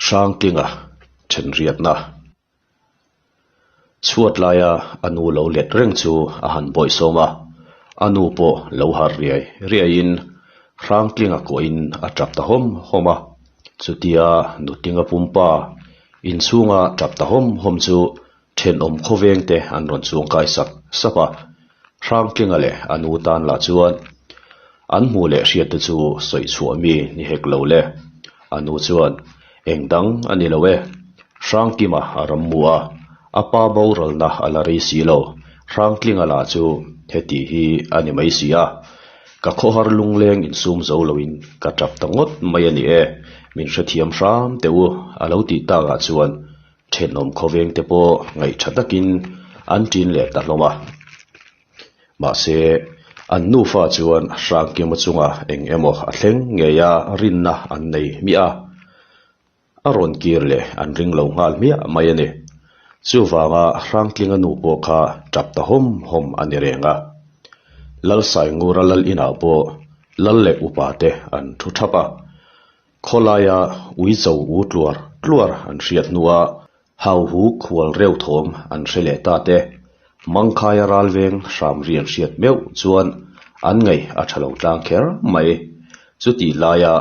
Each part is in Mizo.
Hrangtlinga thenriatna chhuat laia a nu lo let reng chu a han bawihsawm a, a nu pawh lo harh riai riaiin Hrangtlinga kuahin a tap ta hawm hawm a, chutia nutlinga pumpa inchhunga tap ta hawm hawm chu Thenawm khawveng te an rawn chuang kai sap sap a, Hrangtlinga leh a nu tan lah chuan an hmuh leh hriat te chu sawi chhuah mi ni hek lo le. A nu chuan, Eng dang a ni lo e, Hrangkima a ram mu a, a pa boralna a la rei si lo, Hrangtlinga lah chu heti hi a ni mai si a, ka khawhar lungleng insum zo loin ka tap ta ngawt mai a ni e, min hrethiam hram teh u a lo tih takah chuan Thenawm khawveng te pawh ngaih tha takin an tin leh ta hlawm a. Mahse, an nufa chuan Hrangkima chunga eng emaw a thleng ngei a rinna an nei hmiah a, a rawn kir leh an ring lo nghal hmiah mai a ni. Chuvanga Hrangtlinga nu pawh kha tap ta hawm hawm a ni reng a. Lalsaingura lal inah pawh lal leh upa te an thu thap a. Khawlaia ui cho u tluar tluar an hriat hnua hauhu khual reuh thawm an hre leh ta te, Mangkhaia ralveng hram ri an hriat meuh chuan an ngaih a tha lo tlang kher mai. Chutih laia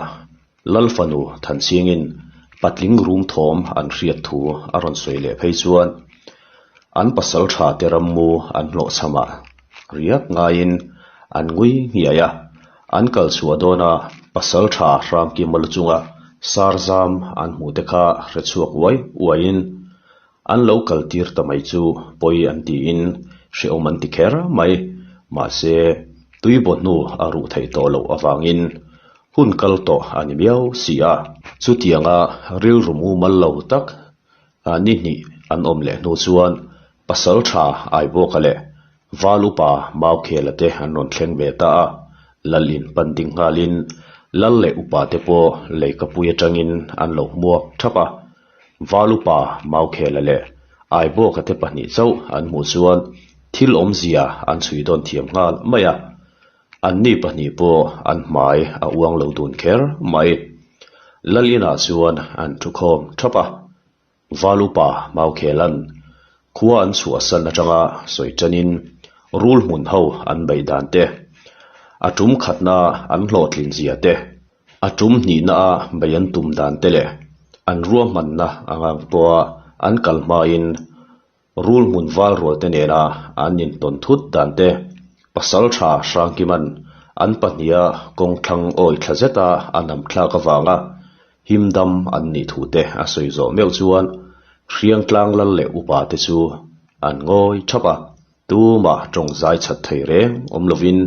Lal fanu Thanchhingin patling rum thawm an hriat thu a rawn sawi leh phei chuan an pasal tha te rammu an hlawhchhamah riak ngaiin an ngui nghiai a. An kal chhuah dawna pasal tha Hramkima lu chunga Sarzam an hmuh te kha hre chhuak uai uaiin an lo kal tir ta mai chu pawi an tiin hrehawm an ti kher mai. Mahse, tuibaw hnu a ruh theih tawh loh avangin hun kal tawh a ni miau si a. Chutianga rilru mumal lo tak ni hnih an awm leh hnu chuan pasal tha Aibawka leh Val upa Maukhela te an rawn thleng ve ta a, Lal in pan ding nghalin Lal leh upa te pawh leikapui atangin an lo hmuak thap a. Val upa Maukhela leh Aibawka te pahnih chauh an hmuh chuan thil awmzia an chhui dawn thiam nghal mai a. Anni pahnih pawh an hmai a uang lo dun kher mai. Lal inah chuan an thu khawm thap a. Val upa Maukhelan khua an chhuahsan atanga sawi tanin rul hmun ho an beih dan te, a tum khatna an hlawhtlin zia te, a tum hnihna a bei an tum dan te leh an ruahmanna anga pawha an kal hmain rul hmun val rual te nena an intawn thut dan te, Pasaltha Hrangkiman an pahniha kawngthlang awi thla zeta a nam thlak avanga Him dam an nih thu te a sawi zawh meuh chuan Hriangtlang lal leh upa te chu an ngawi thap a, tumah tawng zai chat thei reng awm lovin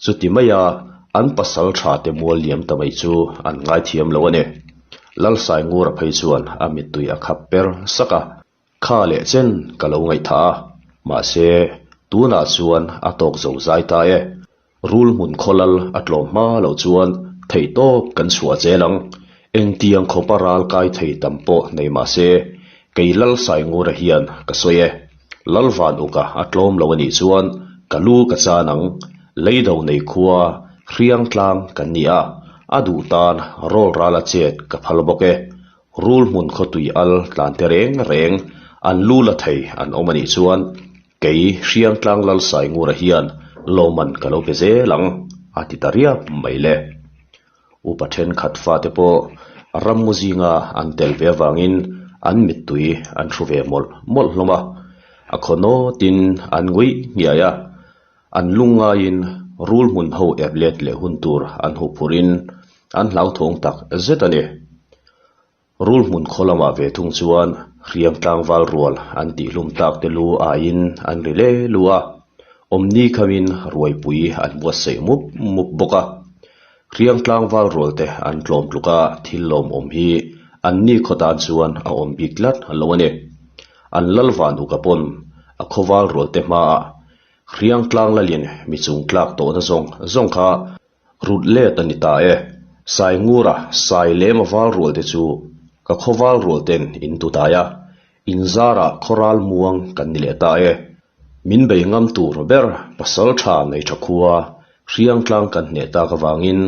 chuti maia an pasal tha te mual liam ta mai chu an ngaithiam lo a ni. Lalsaingura phei chuan a mittui a khap per sak a. Kha leh chen ka lo ngaihthah a, mahse tunah chuan a tawk zo zai ta e. Rul hmun khawlal a tlawm hma loh chuan theihtawp kan chhuah zel ang. Engtiang khawpa ral kai thei tam pawh nei mahse kei Lal Saingura hian ka sawi e. Lal van uka a tlawm lo anih chuan ka lu ka chan ang. Leido nei khua hriang tlang kan ni a, a duh tan rawl ral a chet ka phal bawk e. Rul hmun khawtui al tlan te reng reng an lu la thei an awm anih chuan kei Hriangtlang Lal Saingura hian lawman ka lo pe zel ang a ti ta riap mai le. Upa thenkhat fate pawh rammu zinga an tel ve avangin an mittui an hru ve mawlh mawlh hlawm a, a khaw nawtin an ngui nghiai a, an lungngaiin rul hmun ho ep let leh hun tur an huh phurin an hlauthawng tak zet a ni. Rul hmun khaw lamah ve thung chuan hriam tlangval rual an tihhlum tak te lu aiin an ri le lu a, awmni khamin ruaipui an buatsaih mup mup bawk a. Hriam tlangval rual te an tlawm tluk a, thil lawmawm hi anni khaw tan chuan a awm bik tlat lo a ni. An lal van uka pawn a khawval rual te hmaah hriang tlang lalin mi chung tlak tawhna zawng zawng kha Rut let a ni ta e. Sai ngura sai lem a val rual te chu ka khaw val rual ten in tu dai a, in zarah khaw ral muang kan ni leh ta e. Min bei ngam tur ber pasal tha nei tha khua hriang tlang kan hneh tak avangin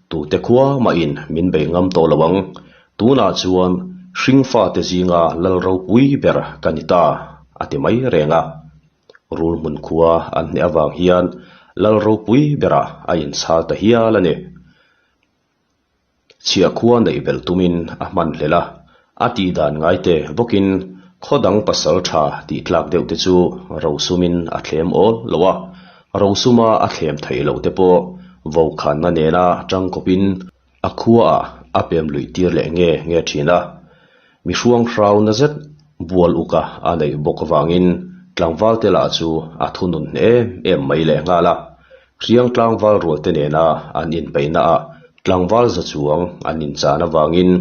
tute khua mah in min bei ngam tawh lo ang. Tunah chuan Hringfate zinga lal ropui ber ka ni ta, a ti mai reng a. Rul hmun khua an hneh avang hian lal ropui berah a inchhal ta hial a ni. Chhiah khua neih belh tumin a hman hlel a, a tih dan ngai te bawkin khaw dang pasal tha tih tlak deuh te chu rosumin a thlem awl lo a, rosuma a thlem theih loh te pawh vokhanna nena tangkawpin a khuaah a pem luih tir leh nge nge thin a. Mi hruang hrau na zet bual uka a neih bawk avangin tlangval te lah chu a thunun hneh em em mai leh nghal a. Hriang tlangval rual te nena an inpeihna ah tlangval za chuang an inchan avangin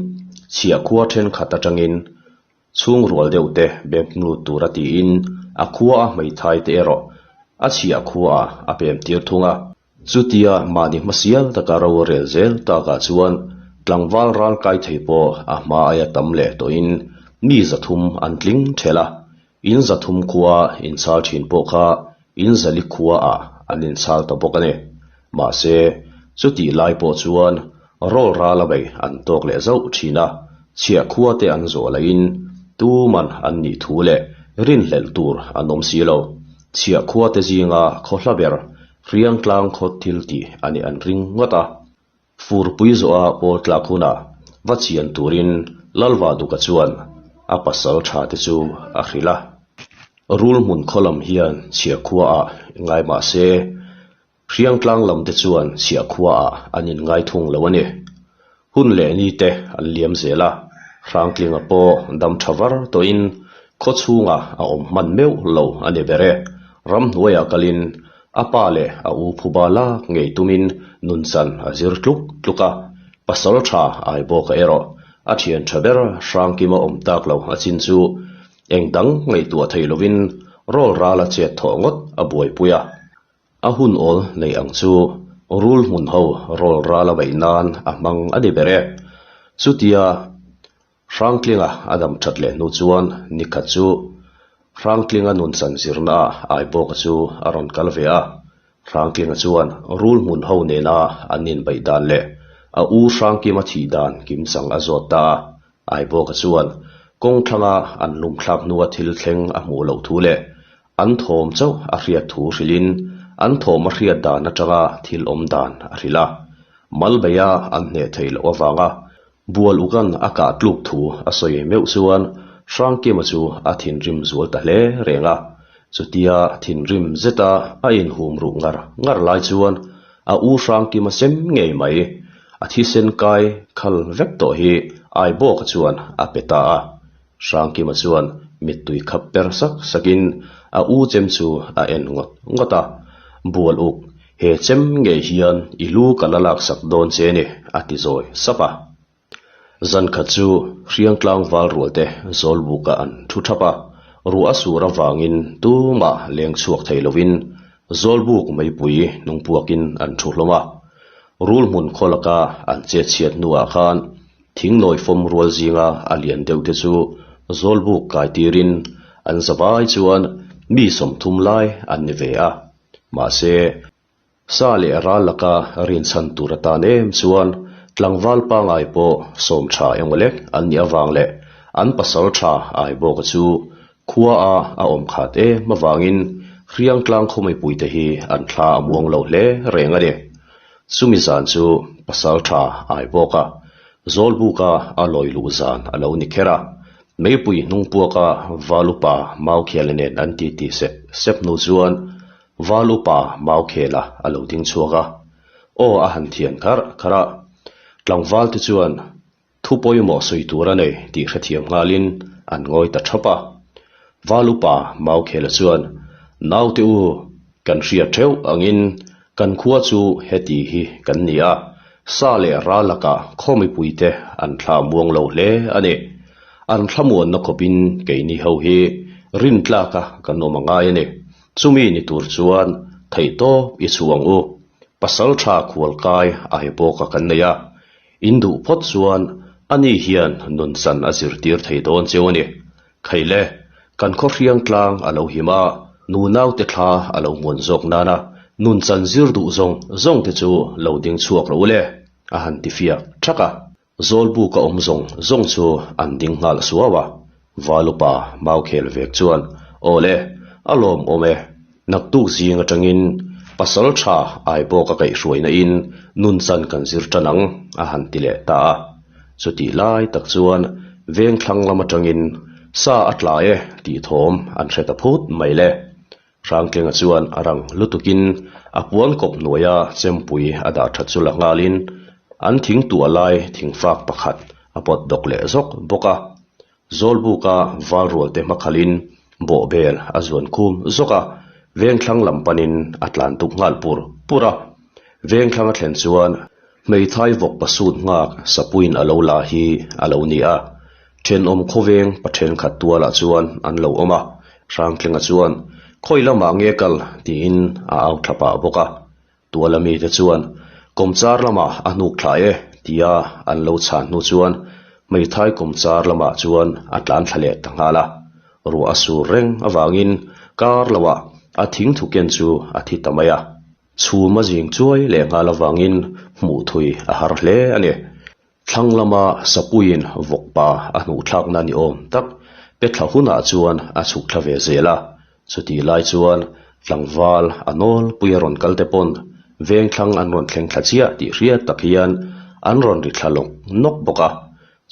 chhiah khua thenkhat atangin chhung rual deuh te bem lut tura tiin a khua a hmeithai te erawh a chhiah khua ah a pem tir thung a. Chutia mahni hmasial taka ro a rel zel takah chuan tlangval ral kai thei pawh a hma aia tam leh tawhin mi 300 an tling ṭhelh a, in 300 khua inchhal ṭhin pawh kha in 400 khuaah an inchhal ta bawk a ni. Mahse, chutih lai pawh chuan rawl ral a bei an tawk leh zauh ṭhin a, chhiah khua te an zawh lahin tuman an nih thu leh rinhlelh tur an awm si lo. Chhiah khua te zinga khaw hla ber Hriang tlang khawt thil tih a nih an ring ngawt a. Furpui zawha pawl tlak hunah va chian turin Lalva Duka chuan a pasal tha te chu a hrilh a. Rul hmun khaw lam hian chhiah khuaah ngai mah se, Hriang tlang lam te chuan chhiah khuaah an inngai thung lo a ni. Hun leh ni te an liam zel a, Hrangtlinga pawh dam tha var tawhin khaw chhungah a awm hman meuh lo a ni ber e. Ramhnuaiah kalin a pa leh a u phuba lak ngei tumin nunchan a zir tluk tluk a, pasal tha Aibawka erawh a thian tha ber Hrangkima awm tak lo a chin chu eng dang ngaihtuah thei lovin rawl rala chet thawh ngawt a buaipui a. A hun awl nei ang chu rul hmun ho rawl ral a beih nan a hmang a ni ber e. Chutia Hrangtlinga a dam that leh hnu chuan nikhat chu Hrangtlinga nunchan zirna ah Aibawka chu a rawn kal ve a. Hrangtlinga chuan rul hmun ho nena an inbeih dan leh a u Hrangkima thih dan kimchang a zawt ta a. Aibawka chuan kawng thlanga an lumthlak hnua thil thleng a hmuh loh thu leh An thawm chauh a hriat thu hrilhin an thawm a hriat dan atanga thil awm dan a hrilh a. Malbeia an hneh theih loh avanga bual ukan a kah tluk thu a sawi meuh chuan Hrangkima chu a thinrim zual ta hle reng a. Chutia thinrim zeta a inhum ruh ngar ngar lai chuan a u Hrangkima sem ngei mai a thisen kai khal vek tawh hi Aibawka chuan a pe ta a. Hrangkima chuan mittui khap per sak sakin a u chem chu a en ngawt ngawt a, Bual uk, he chem ngei hian i lu ka la laksak dawn che ni, a ti zawi sap a. Zan khat chu Hriangtlang val rualte Zawlbukah an thu thap a, ruah a sur avangin tumah leng chhuak thei lovin Zawlbuk meipui hnungpuakin an thu hlawm a. Rul hmun khaw laka an chetchhiat hnuah khan Thingnawi fawm rual zinga a lian deuh te chu Zawlbuk kai tirin an zavai chuan mi 30 lai an ni ve a. Mahse, sa leh ral laka rinchhan tur atan em chuan tlangval pangai pawh sawm tha emaw lek an nih avang leh an pasal tha ai bawka chu khua a a awm khat em avangin Hriangtlang khaw mipuite hi an thla a muang lo hle reng a ni. Chumi zan chu pasal tha ai bawk a, Zawlbuka a lawi luh zan a lo ni kher a. Meipui hnung puaka Valupa Maukhela nen an titi sep sep hnu chuan Valupa Maukhela a lo ding chhuak a, aw a han thian kharh kharh a. Tlangval te chuan Thu pawimawh sawi tur a nei tih hrethiam nghalin an ngawi ta thap a. Valupa Maukhela chuan, Naute u, kan hriat theuh angin kan khua chu heti hi kan ni a, sa leh ral lakah khaw mipuite an thla muang lo hle a ni. An thlamuanna khawpin keini ho hi rintlaka kan awm a ngai a ni. Chumi ni tur chuan theihtawp i chhuah ang u. Pasal tha khualkai a he bawka kan nei a, In duh phawt chuan ani hian nunchan a zirtir thei dawn cheu a ni. Khaile, kan khaw hriang tlang a lo him a, nunaute thla a lo hmuan zawk nana nunchan zir duh zawng zawng te chu lo ding chhuak rawh u le, a han ti fiak thak a. Zawlbuka awm zawng zawng chu an ding nghal suau a, Valupa Maukhel vek chuan, Aw le, a lawmawm e, naktuk zing atangin pasal tha Aibawka kaihhruaina in nunchan kan zir tan ang, a han ti leh ta a. Chutih lai tak chuan vengthlang lam atangin sa a tla e tih thawm an hre ta phut mai le. Hrangtlenga chuan a rang lutukin a puan kawp hnuaia chempui a dah that chu la nghalin an thing tuah lai thingfak pakhat a pawt dawk leh zawk bawk a. Zawlbuka valrualte hmakhalin bawhbel a zuan khum zawk a, vengthlang lam panin a tlan tuk nghal pur pur a. Vengthlang a thlen chuan hmeithai vawk pasut nghak sapuiin a lo la hi a lo ni a. Thenawm khawveng pa thenkhat tualah chuan an lo awm a, Hrangtlenga chuan, Khawi lamah nge kal? tiin a au thla pah bawk a. Tuala mite chuan, Kawmchar lamah a hnuk thla e, tia an lo chhan hnu chuan hmeithai kawmchar lamah chuan a tlan thla leh ta nghal a. Ruah a sur reng avangin kar loah a thingthu ken chu a thi ta mai a. Chhum a zing chuai leh nghal avangin hmuh thui a har hle a ni. Thlang lama sapuiin vawkpa a hnuhthlakna ni awm tak pe thla hunah chuan a chhuk thla ve zel a, chutih lai chuan tlangval a nawlpui a rawn kal te pawn vengthlang an rawn thleng thla chiah tih hriat tak hian an rawn ri thla lawk nawk bawk a,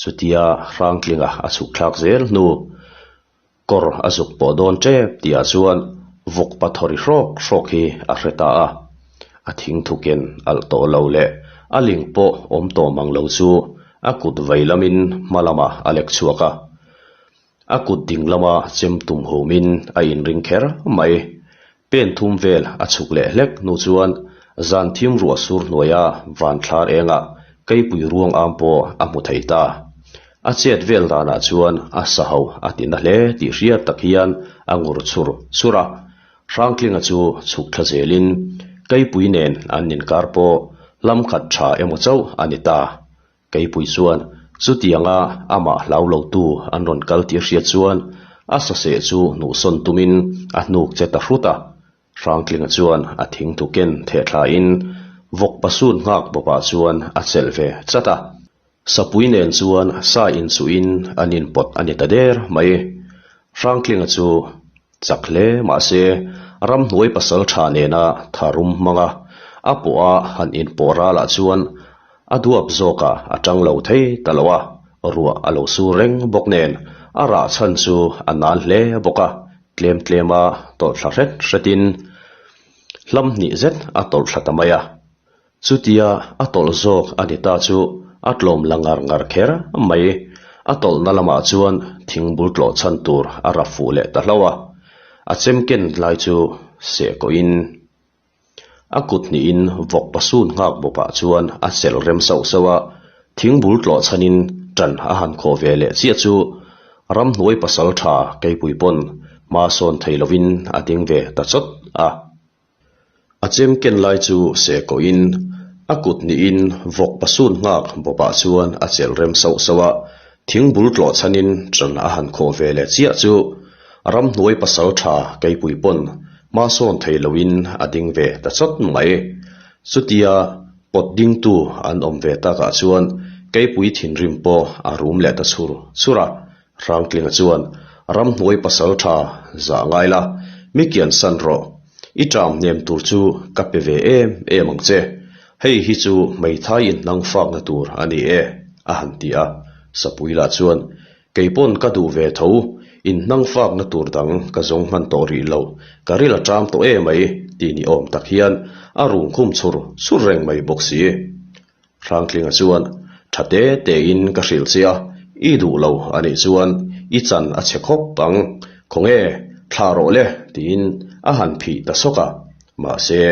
chutia Hrangtlinga a chhuk thlak zel hnu Kawr a zuk pawh dawn tep tihah chuan vawkpa thaw ri hrawk hrawk hi a hre ta a. A thingthuken alh tawh lo leh a ling pawh awm tawh mang lo chu a kut vei lamin hma lamah a lek chhuak a. A kut ding lama chem tum humin a inring kher mai. Pen thum vel a chhuk leh hlek hnu chuan zan thim ruah sur hnuaia van thlar engah keipui ruang am pawh a hmu thei ta. A chet vel danah chuan a sa ho a ti na hle tih hriat tak hian a ngur chhur chhur a. Hrangtlinga chu chhuk thla zelin keipui nen an inkar pawh hlam khat tha emaw chauh a ni ta. Keipui chuan chutianga amah hlau lotu an rawn kal tih hriat chuan a saseh chu hnuhsawn tumin a hnuk che ta hrut a. Hrangtlinga chuan a thingthu ken theh thlain vawk pasun nghak bawpah chuan a chelh ve chat a. Sapui nen chuan sa inchuhin an inpawt a ni ta der mai. Hrangtlinga chu Chak hle mahse, ramhnuai pasal tha nena tharum hmanga a pawha han inpawh ralah chuan a duap zawkah a tang lo thei ta lo a, ruah a lo sur reng bawk nen a rah chhan chu a nal hle bawk a, tlem tlema tawlh thla hret hretin hlam hnih zet a tawlh thla ta mai a. Chutia a tawlh zawk a ni ta chu a tlawm la ngar ngar kher mai. A tawlhna lamah chuan thing bul tlawh chhan tur a ra fuh leh ta hlauh a. A chem ken lai chu seh kawhin a kut hnihin vawk pasun nghak bawpah chuan a chelh rem sauh sauh a. Thing bul tlawh chhanin tan a han khawh ve leh chiah chu ramhnuai pasal tha keipui pawn hma sawn thei lovin a ding ve ta chawt a. A chem ken lai chu seh kawhin a kut hnihin vawk pasun nghak bawpah chuan a chelh rem sauh sauh a, thing bul tlawh chhanin ṭan a han khawh ve leh chiah chu ramhnuai pasal ṭha keipui pawn hma sawn thei loin a ding ve ta chawt mai. Chutia pawt dingtu an awm ve takah chuan keipui thinrim pawh a rum leh ta chhur chhur a, Hrangtlinga chuan, Ramhnuai pasal tha zah ngai la, mi kian san rawh. I ṭam hnem tur chu ka pe ve em em ang che. Hei hi chu hmeithai inhnang fakna tur a ni e, a han ti a. Sapui lah chuan, Kei pawn ka duh ve tho, inhnang fakna tur dang ka zawng hman tawh rih lo, ka ril a ṭam tawh em mai, ti ni awm tak hian a rung khum chhur chhur reng mai bawk si. Hrangtlinga chuan, Tha te tein ka hrilh che a, i duh lo a nih chuan i chan a chhe khawp ang, khawnge, thla rawh le, tiin a han phih ta sawk a. Mahse,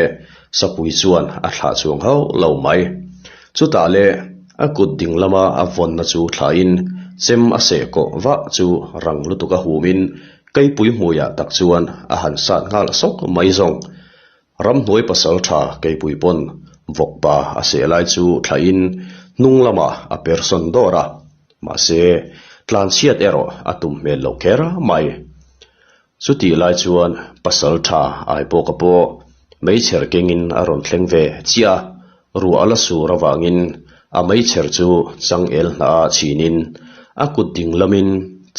Sapui chuan a thlah chuang hauh lo mai. Chutah le, a kut ding lama a vawnna chu thlahin chem a seh kawh vah chu rang lutuk a humin keipui hmuiah tak chuan a han sat nghal sawk mai zawng. Ramhnuai pasal tha keipui pawn vawkpa a seh lai chu thlahin hnung lamah a per sawn dawr a, mahse tlanchhiat erawh a tum hmel loh kher mai. Chutih lai chuan pasal tha Aibawka pawh meichher kengin a rawn thleng ve chiah a, ruah a la sur avangin. A meichher chu changel hnah ah chhinin a kut ding lamin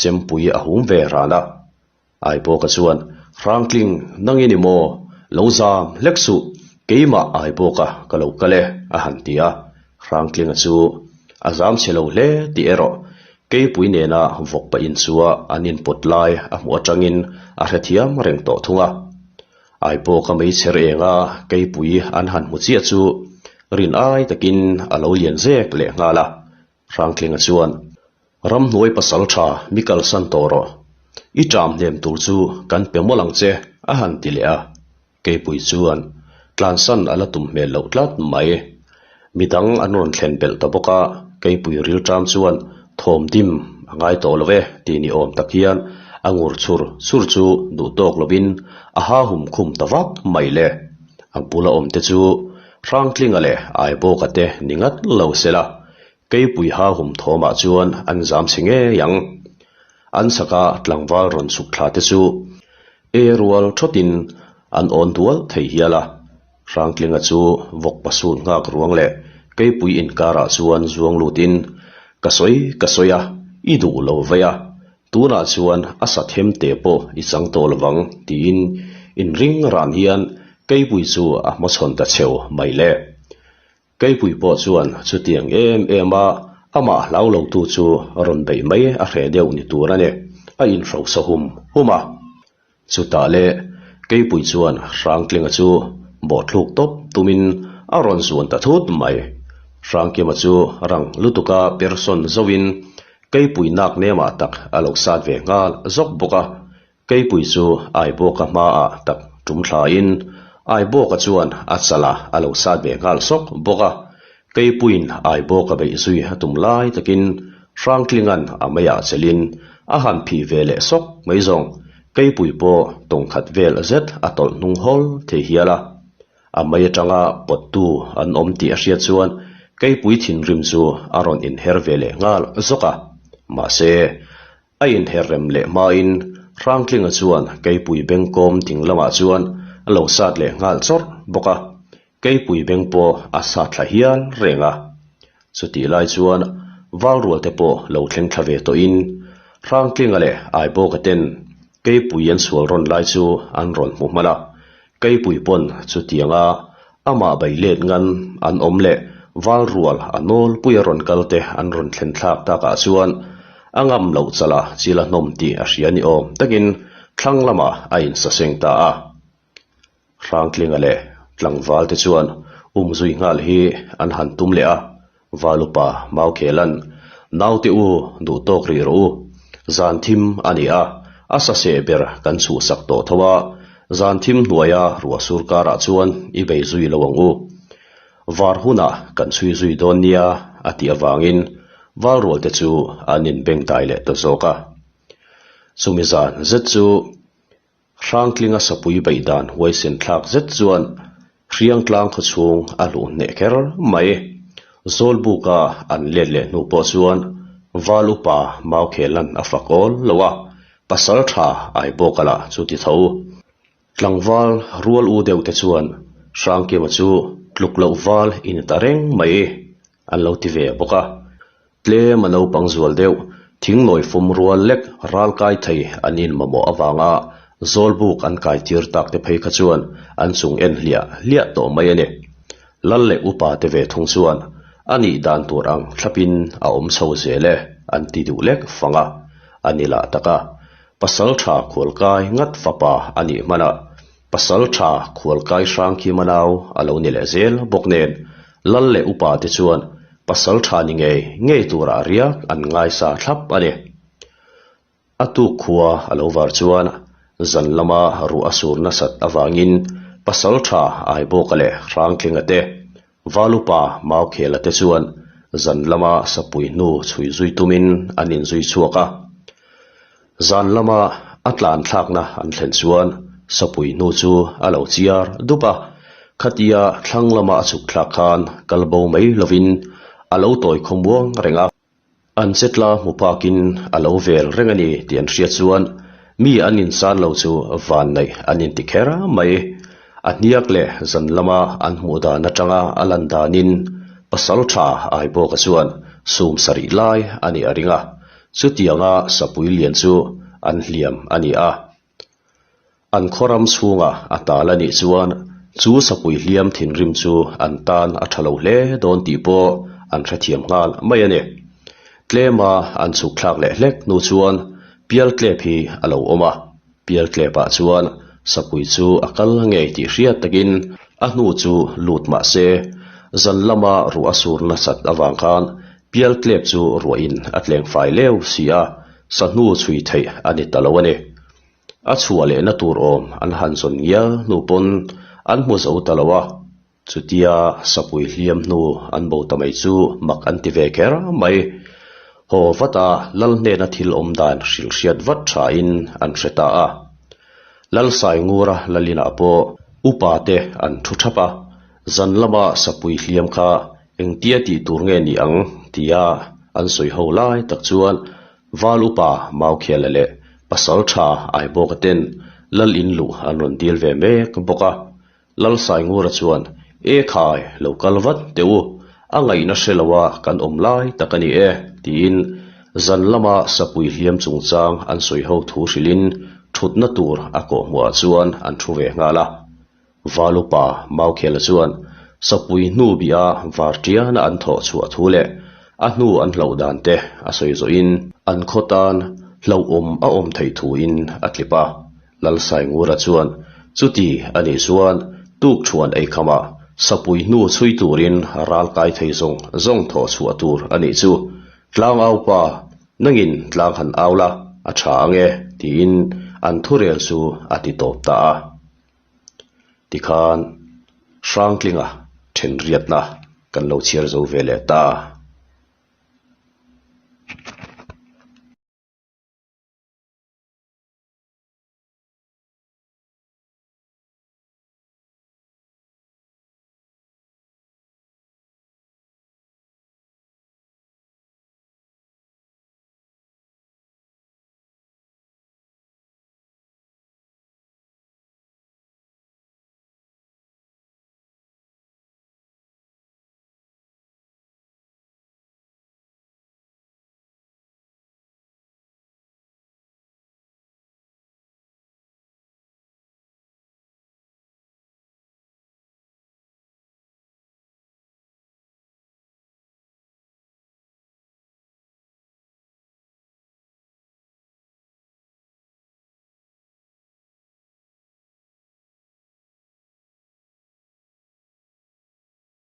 chempui a hum ve ran a. Aibawka chuan, Hrangtling, nang i ni maw? Lo zam hlek suh, keimah Aibawka ka lo kal e, a han ti a. Hrangtlinga chu a zam chhe lo hle tih erawh Keipui nena vawk pah inchua an inpawt lai a hmuh atangin a hrethiam reng tawh thung a. Aibawka meichher enga Keipui an han hmu chiah chu rin ai takin a lo lian zek leh nghal a. Hrangtlinga chuan, Ramhnuai pasal tha mi kalsan tawh rawh. I ṭam hnem tur chu kan pe mawlh ang che, a han ti leh a. Keipui chuan tlansan a la tum hmel loh tlat mai. Midang an rawn thlen belh ta bawk a, Keipui rilṭam chuan thawm dim a ngai tawh lo e tih ni awm tak hian a ngur chhur chhur chu duh tawk lovin a ha hum khum ta vak mai le. A bula awm te chu Hrangtlinga leh Aibawka te ni ngat lo se la, Keipui ha hum thawmah chuan an zam chhe ngei ang. An chhaka tlangval rawn chhuk thla te chu e rual thawtin an awn dual thei hial a. Hrangtlinga chu vawk pasut nghak ruang leh Keipui inkarah chuan zuang lutin, Ka sawi ka sawi a, i duh lo vei a, Tunah chuan a sa them te pawh i chang tawh lovang tiin inring ran hian Keipui chu a hmachhawn ta cheu mai le. Keipui pawh chuan chutiang em em a amah hlau lo tu chu rawn beih mai a hreh deuh ni tur a ni, a inhrosa hum hum a. Chutah le Keipui chuan Hrangtlinga chu bawhthluk tawp tumin a rawn zuan ta thut mai. Hrangkima chu rang lutuka persawn zoin Keipui nak nemah tak a lo sat ve nghal zawk bawk a, Keipui chu Aibawka hmaah tak tum thlain Aibawka chuan a chalah a lo sat ve nghal sawk bawk a, Keipuiin Aibawka beih zui a tum lai takin Hrangtlinga'n a meiah chelin a han phih ve leh sawk mai zawng, Keipui pawh tawngkhat vel zet a tawlh hnung hawl thei hial a. A mei atanga pawttu an awm tih a hriat chuan Keipui thinrim chu a rawn inher ve leh nghal zawk a. Mahse, a inher rem leh hmain Hrangtlinga chuan Keipui bengkawm ding lamah chuan a lo sat leh nghal chawrh bawk a. Keipui beng pawh a sat thla hial reng a. Chutih lai chuan Valrual te pawh lo thleng thla ve tawhin Hrangtlinga leh Aibawka ten Keipui an sual rawn lai chu an rawn hmu hman a. Keipui pawn chutianga amah bei let ngan an awm leh Valrual a nawlpui a rawn kal te an rawn thlen thlak takah chuan a ngam loh chala chil a hnawm tih a hria ni awm takin thlang lamah a insaseng ta a. Hrangtlinga leh tlangval te chuan umzui nghal hi an han tum leh a, Valupa Maukhelan, Naute u duh tawk rih rawh u, zan thim a ni a, a sa seh ber kan chhuhsak tawh tho a, zan thim hnuaia ruah sur karah chuan i bei zui lo ang u. Var hunah kan chhui zui dawn nia a tih avangin Valrual te chu an inbengdai leh ta zawk a. Chumi zan zet chu Hrangtlinga sapui beih dan huaisen thlak zet chuan Hriangtlang khawchhung a luh hneh kher mai. Zawlbuka an let leh hnu pawh chuan Val upa Maukhelan a fak awl lo a, pasal tha Aibawka lah chu ti tho. Tlangval rual u deuh te chuan Hrangkima chu tluk loh val i ni ta reng mai an lo ti ve bawk a. Tlem a naupang zual deuh, thingnawi fum rual lek ral kai thei an in mamawh avanga Zawlbuk an kai tir tak te phei kha chuan an chung en hliah hliah tawh mai a ni. Lal leh upa te ve thung chuan a nih dan tur ang thlapin a awm chho zel e an ti duh lek fang a, a ni lah tak a. Pasal tha khualkai ngat fapa a nih hmanah Pasal tha khualkai hrang khi manau a lo ni leh zel bawk nen, lal leh upa te chuan pasal tha ni ngei ngei turah riak an ngaisa thlap a ni. A tuk khua a lo var chuan zan lama ruah a sur nasat avangin pasal tha Aibawka leh Hrangtlinga te, Valupa Maukhela te chuan zan lama sapui hnu chhui zui tumin an inzui chhuak a. Zan lama a tlan thlakna an thlen chuan sapui hnu chu a lo chiar dup a, khatia thlang lama a chhuk thlak khan kal bo mai lovin a lo tawi khawmuang reng a. An chetla hmu pakin a lo vel reng a ni tih an hriat chuan mi an insan lo chu van neih an inti kher mai. A hniak leh zan lama an hmuh dan atanga a lan danin. Pasalṭha Aibawka chuan sum sarih lai a nih a ring a, chutianga sapui lian chu an hliam a ni a. An khaw ram chhunga a tal a nih chuan chu sapui hliam thinrim chu an tan a tha lo hle dawn tih pawh an hrethiam nghal mai a ni. Tlema an chhuk thlak leh hlek hnu chuan Pialtlep hi a lo awm a, Pialtlepah chuan sapui chu a kal ngei tih hriat takin a hnu chu lut mah se, zan lama ruah a sur nasat avang khan Pialtlep chu ruahin a tleng fai leu si a, sa hnu chhui theih a ni ta lo a ni. A chhuah lehna tur awm an han zawn ngial hnu pawn an hmu zo ta lo a, chutia sapui hliam hnu an bo ta mai chu mak an ti ve kher mai. Haw vata lal hnena thil awm dan hrilh hriat vat thain an hre ta a. Lalsai Ngura Lalinah pawh upa te an thu thap a, zan lama sapui hliam kha engtia tih tur nge ni ang tia an sawi ho lai tak chuan Val upa Maukhiala leh Pasal tha Aibawka ten Lal in luh an rawn dil ve mek bawk a. Lal Saingura chuan, E khai, lo kal vat teh u, a ngaihna hre lo a kan awm lai tak a ni e, tiin zan lama sapui hliam chungchang an sawi ho thu hrilhin thutna tur a kawhhmuhah chuan an thu ve nghal a. Val upa Maukhela chuan sapui hnu bih a vartiana an thawh chhuah thu leh a hnu an hlauh dan te a sawi zawhin an khaw tan hlauhawm a awm theih thuin a tlip a. Lalsaingura chuan chuti a nih chuan tukṭhuan eikhamah sapui hnu chhui turin ral kai thei zawng zawng thawh chhuah tur a nih chu. Tlang au pa, nangin tlang han au la, a ṭha ang e, tiin an thurel chu a ti tawp ta a. Tikhan Hrangtlinga ṭhenriatna kan lo chhiar zo ve leh ta.